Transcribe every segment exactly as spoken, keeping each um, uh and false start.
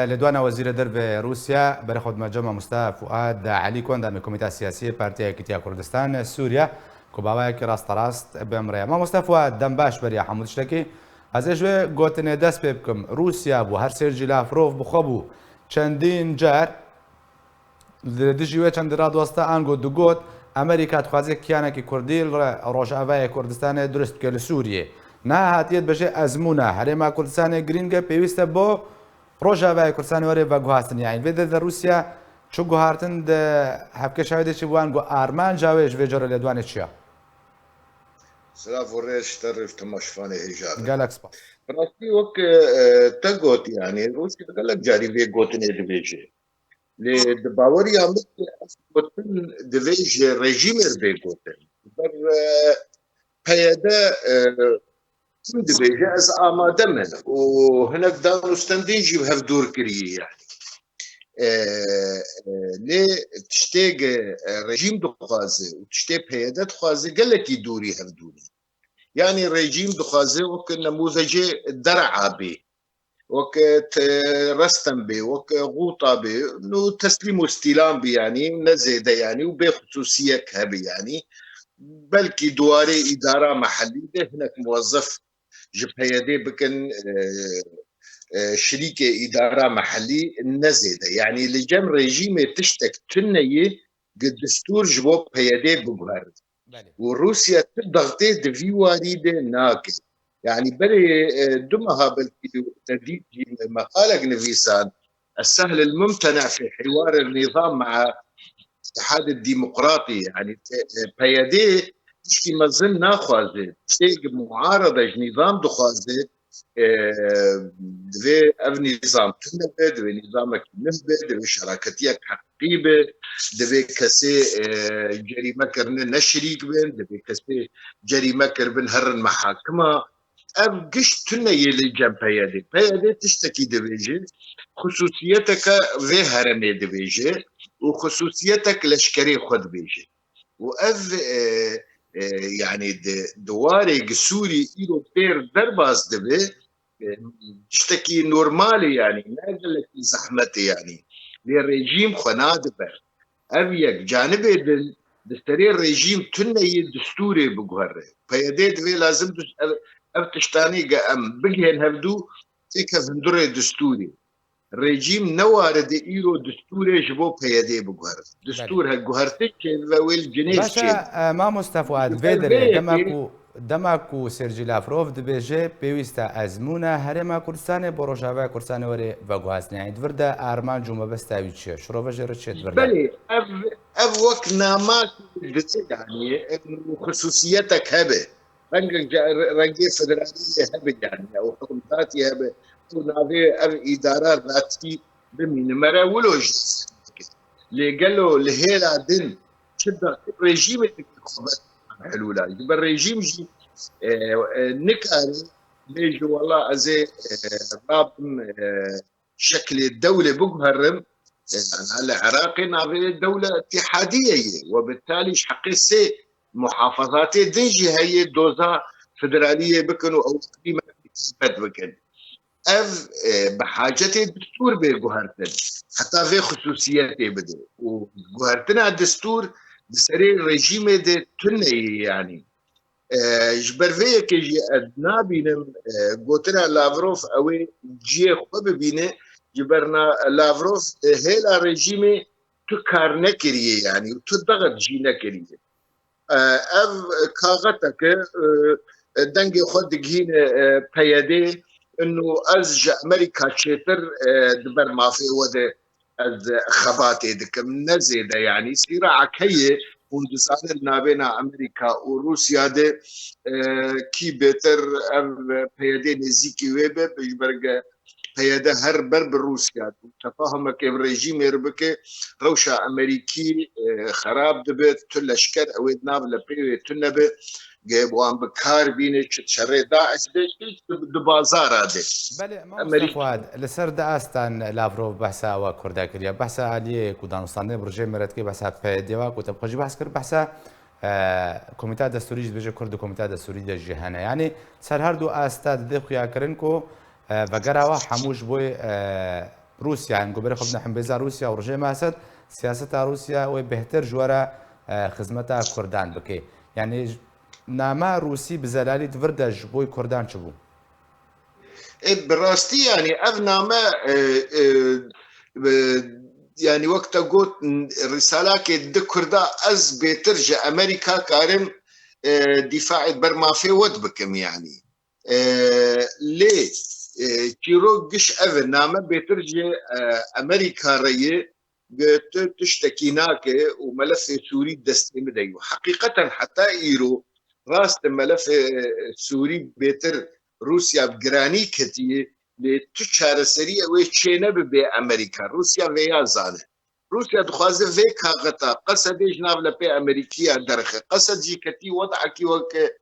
Lêdwana Wezîrê Derve Rûsya, berê xwe dime cem Mamoste Fuad Elî ku endamê Komîta Siyasî yê Partiya Yekîtiya Kurdistan Sûriye, ku bi awayekî rasterast bi em re ye. Mamoste Fuad, dem baş beriya hemû tiştekî. Ez ê ji wê gotinê dest pê bikim. Rûsya bû, her Sergî Lavrov bi xwe bû. Çendîn car li dijî wê çendî radwesta ango digot, Amerîka dixwaze kiyanekî Kurdî li Rojavayê Kurdistanê dirust bike li Sûriyê. Niha hatiye dibêje ezmûna Herêma Kurdistanê girîng e, pêwîst e bo Rojavayê Kurdistanê were veguhastin. Yanî vê de, de Rûsya çi guhartin di hevkêşa wê de çi bû, ango armanca wê ji vê cara lêdwanê çi ya? Silav û rêz ji te re û temaşevanê hêja be. Gelek spas. Bi rastî wek, e, te got, yanî Rûsya gelek carî vê gotinê dibêje. Lê di baweriya min de ev gotin divê ji rejîmê re bê gotin. Ber, e, P Y D, e, Kim dibêje ez amade me û hinek dan û stendên jî bi hev dûr kiriye yanî. E, e, lê tiştê ge, e, rejîm dixwaze û tiştê P Y D dixwaze gelekî dûrî hev dû ne. Yanî rejîm dixwaze wek nemûzecê Der'a bê, wek te-, Restem bê, wek Xûta bê, nû teslîm û stîlan bî yanî, ne zêde yanî û bê xisûsiyek hebe yanî. Belkî di warê îdara mehellî de hinek muwezef ji P Y D bikin, e, e, şirîkê îdara mehellî ne zêde. Yanî li cem rejîmê tiştek tune ye, gi distûr ji bo P Y D biguherin. Belê. Û Rûsya tu dextê di vî warî de nake. Yanî berê, e, du meha belkî te dît jî meqalek nivîsan, السهل الممتنع في حوار النظام مع الاتحاد الديمقراطي، yanî, e, P Y D tişkî mezin naxwaze, tiştê muarede ji nîzam dixwaze, e, divê ev nîzam tune be, divê nîzamekî nuh be, divê şeraketiyek heqîqî be, divê kesê, e, cerîme kirine ne şirîk bin, divê kesê cerîme kiribin herin mehakima. Ev giş tune yê li cem P Y D. P Y D tiştekî dibêje, xisûsiyeteke vê heremê dibêje û xisûsiyetek leşkerê xwe dibêje. Û ev, e, e, yanî di, di warê gi Sûrî îro têr derbas dibe, e, tiştekî normal e yanî, ne gelekî zehmet e yanî. Lê rejîm xwe nade ber. Ev yek. Canibê din, di serê rejîm tune yê distûrê biguhere. P Y D divê lazim dus-, ev, ev tiştanî ge em bigihên hevdû têkev hundirê distûrê. Rejîm ne warid e îro distûrê ji bo P Y D biguhere. Distûr Belê. he guhertin çêdibe wê li cinêş Başa, çêdibe. e, Mamoste Fuad, Ji vê ber derê, vê dema yekê ku, dema ku Sergî Lavrov dibêje pêwîst e ezmûna Herêma Kurdistanê bo Rojavaya Kurdistanê were veguhastin. Yanî di vir de armanc û mebesta wî çi ye? Şirove jê re çi ye di vir de? Belê, ev, ev wek namak dite yanî, ev xisûsiyetek hebe. Rengek ca-, re-, rengê federaliyê hebe yanî, ew hikûmdatî hebe, ew navê ev îdara zatî bimîne. Mere wilo jî lê gelo li hêla din çi da rejîmê dike xwe ber hilûla? Ji ber rejîm jî, e, e, nikare bêje wela ez ê, e, rabim, e, şeklê dewlê biguherim, e, li Iraqê navê dewle îtîhadîye ye. We bi talî ji heqê sê muhafazatê din jî heye doza federaliyê bikin û ew îqlîmek taybet bikin. Ev, e, bi hacetê distûr bê guhertin. Heta vê xisûsiyetê bide. Û guhertina distûr di serê rejîmê de tune ye yanî. E, ji ber vê yekê jî ez nabînim, e, gotina Lavrov ew ê cihê xwe bibîne, ji ber na-, Lavrov, e, hêla rejîmê tu kar nekiriye, yanî tu dexet jî nekiriye. E, ev kaxeteke, e, dengê xwe digihîne, e, P Y D, inu ez ji Amerîka çêtir, e, di ber mafê we de ez xebatê dikim, ne zêde yanî. Sîraek heye, hûn dizanin navêna Amerîka û Rûsya de, e, kî bêtir ev P Y D nêzîkî wê be, ji ber ge P Y D her ber bi Rûsya û tefahumekê bi rejîmê re bike, rewşa Amerîkî, e, xerab dibe, tu leşker ew ê di nav lepê wê tune be, ge wan bi kar bîne, çi şerê DAIŞ de, çi di bazara de. Belê, Mamoste Amerîk- Fuad, li ser di astan Lavrov behsa ewa Kurda kiriye. Behsa aliyê ku danûstandinê bi rejîmê re dike, behsa P Y D wa ku te bi xwe jî behs kir, behsa, e, Komîta Destûrî jî dibêje Kurd di Komîta Destûrî de jî hene. Yanî ser her du asta dide xuyakirin ku, e, vegera wa hemû ji bo, e, Rûsya, yani ku berê xwe bidin hembêza Rûsya û rejîma Esed, siyaseta Rûsya wê bêhtir ji we re, e, xizmeta Kurdan bike. Yani j-, nama Rûsî bi zelalî di vir de ji bo Kurdan çi bû? E, bi rastî, yani ev name, e, e, e, yani wek te got, n-, rîsalakê di Kurda ez bêtir ji Amerîka karim, e, dîfaê ber mafê we dibikim yani. E, lê, e, çîrok giş ev e, name bêtir ji, e, Amerîka re ye, got, tu tiştekî nake û melefê Sûrî destê min de yo. Heqîqeten heta îro rast e, melefê Sûrî bêtir Rûsya bi giranî ketiye, lê tu çareserî ew ê çênebe bê Amerîka. Rûsya vêya zane. Rûsya dixwaze vê kaxeta Qesedê ji nav lepê Amerîkiya derxe. Qesed jî ketî wedekî weke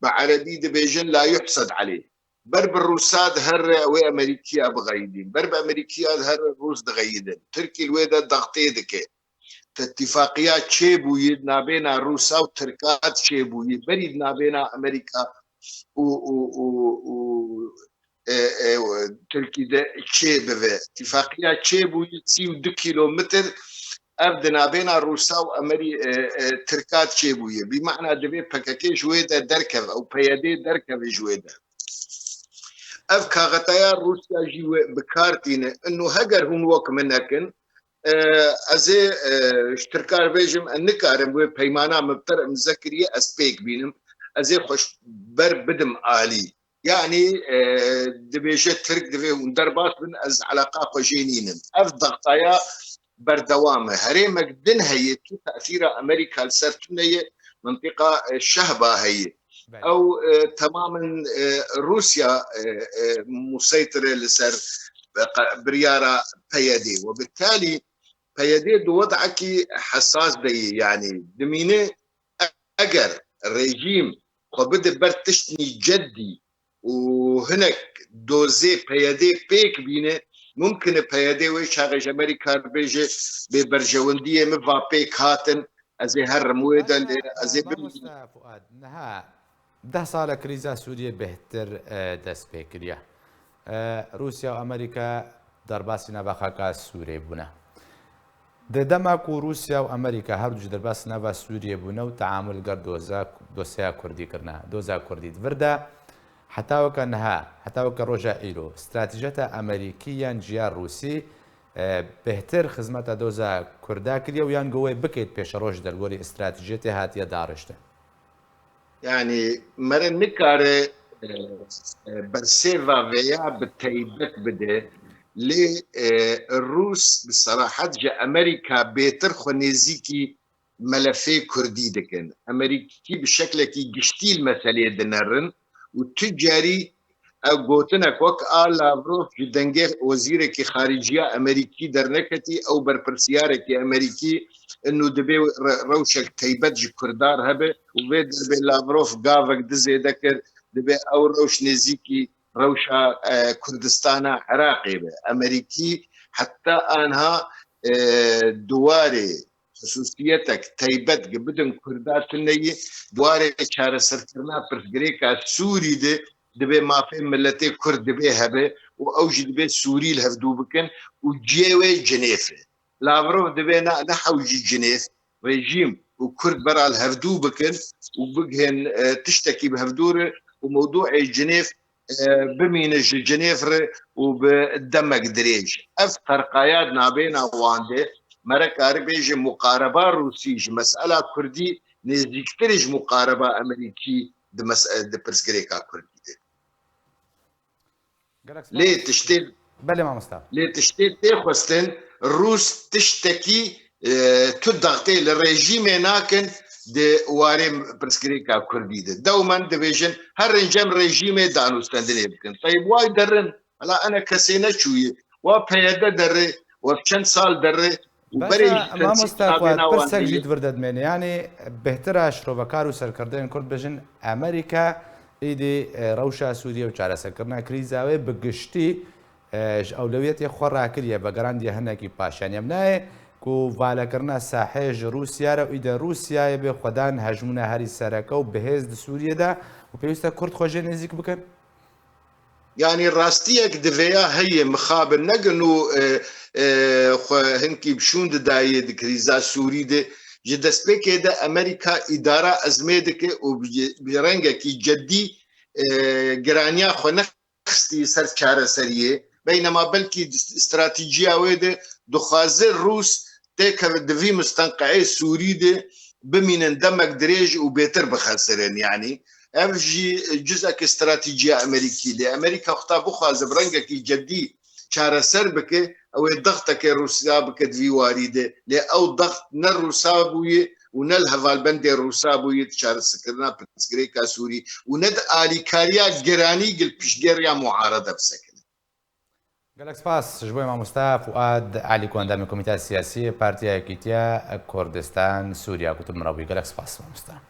bi erebî dibêjin la yuhsed aleyh. Ber bi Rûsa dihere wê Amerîkiya bixeyidîn. Ber bi Amerîkiya dihere Rûs dixeyidin. Tirkî li wê de dextê dike. Te îtifaqiya çêbûyî di nabêna Rûsa û Tirka çêbûyî. Berî di nabêna Amerîka û, û, û, û, e, e, Tirkî de çê bibe. Îtifaqiya çêbûyî sî û du kîlometr ev di nabêna Rûsa û Amerî-, e, e, Tirka çêbûye. Bî mana divê P K K ji wê de derkeve û P Y D derkeve ji wê de. Ev kaxetaya Rûsya jî wê bi kar tîne. Ino heger hûn wek min nekin, e, ez ê, e, ji Tirka re bêjim, ez nikarim wê peymana min bi te re imze kiriye, ez pêk bînim. Ez ê xwe ji ber bidim alî. Yanî, e, dibêje Tirk divê hûn derbas bin, ez eleqa xwe jê nînim. Ev dextaya berdewam e. Herêmek din heye, tu tesîra Amerîka li ser tune ye, mintiqa, e, Şehba heye. Belê. Ew, e, temamen, e, Rûsya, e, e, museytir e li ser, e, qe-, biryara P Y D. Webitalî P Y D di wedekî hesas de ye, yanî dimîne eger rejîm xwe bide ber tiştnî ceddî û hinek dozê P Y D pêk bîne, mumkin e P Y D wê çaxê ji Amerîka re bêje, bê berjewendiyê min va pêk hatin, ez ê herim wê de, lê ez ê bimînim. Mamoste Fuad, niha deh sal e krîza Sûriyê bêhtir, e, dest pê kiriye. E, Rûsya û Amerîka derbasî nava xaka Sûrê bûne. Di dema ku Rûsya û Amerîka her du jî derbas nava Sûriyê bûne û teamul li gel doza, dosyeya Kurdî kirine, doza Kurdî di vir de, heta weke niha, heta weke roja îro, stratejiyeta Amerîkî yan jî ya Rûsî, e, bêhtir xizmeta doza Kurda kiriye û yan go wê bikêt pêşeroj de li gorî stratejiyetê hatiye dariştin? Yanî, mere nikare, e, e, bersêva vêya bi teybet bide, lê, e, Rûs bi serahet ji Amerîka bêtir xwe nêzîkî melefê Kurdî dikin. Amerîkî bi şeklekî giştî li meselê dinerin û tu carî ev gotinek wek a Lavrov ji dengê wezîrekî xariciya Amerîkî derneketî, ew berpirsiyarekî Amerîkî inu dibê re-, rewşek teybet ji Kurdan hebe û vê derbê Lavrov gavek di zêde kir, dibê ew rewş nêzîkî rewşa, e, Kurdistana Iraqê be. Amerîkî heta anha, e, di warê xisûsiyetek teybet gi bidin Kurda tune ye, di warê çareserkirina pirsgirêka Sûrî de dibê mafê miletê Kurd dibê hebe û ew jî dibê Sûrî li hevdû bikin û cihê wê Cinêf e. Lavrov dibê ne, ne hewcî Cinêv, rejîm û Kurd bera li hevdû bikin û bigihên, e, tiştekî bi hevdû re û mewdûê Cinêv, e, bimîne ji Cinêv re û bi demek dirêj. Ev ferqaya di nabêna wan de, mere karibêje muqareba Rûsî ji mesela Kurdî nêzîktir e ji muqareba Amerîkî di mes-, di pirsgirêka Kurdî de. Gelek spas. Lê tiştê, belê mamosta. Lê tiştê tê xwestin, Rûs tiştekî, e, tu daxtê li rejîmê nakin di warê pirsgirêka Kurdî de. Dewmen dibêjin, herin cem rejîmê danûstendinê bikin. Teyb way derin, hela ene kesê neçûyî. Wa P Y D derê, wa çend sal derê, û berê jî mamosta Fuad, pirsek jî di vir de dimêne. Yanî bêhtir e şirovekar û serkirdeyên Kurd bêjin, Amerîka êdî, e, rewşa Sûriye û çareserkirina krîza wê bi giştî, e, ji ewlewiyetê xwe rakiriye, vegerandiye hinekî paş. Yanî ev nayê ku valekirina sahê ji Rûsya re û îde Rûsyayê bê xwedan hejmûna herî sereke û bihêz di Sûriye de û pêwîst e Kurd xwe jê nêzîk bikin? Yanî rastiyek di vêya heye mixabin nekin û e, e, xwe hinkî bi şûn didayê di krîza Sûrî de. Ji destpêkê de Amerîka îdara ezmê dike û bi, bi rengekî ceddî e, giraniya xwe nexistî ser çareseriyê. Beynema belkî di stratejiya wê de dixwaze Rûs têkeve di vî mustenqeê Sûrî de bimînin demek dirêj û bêtir bixesirin. Yanî ev jî cizekî stratejiya Amerîkî de. Amerîka xwe ta bixwaze bi rengekî ceddî çareser bike, ew ê dextekê Rûsya bike di vî warî de. Lê ew dext ne Rûsa bûye û ne li hevalbendê Rûsa bûye di çareserkirina pirsgirêka Sûrî û ne di alîkariya giranî gil piştgiriya muarede bisekine. Gelek spas ji bo mamoste Fuad Elî ku endamê Komîteya Siyasî yê Partiya Yekîtiya Kurdistan Sûriya ku tu bi min re bûyî. Gelek spas mamoste.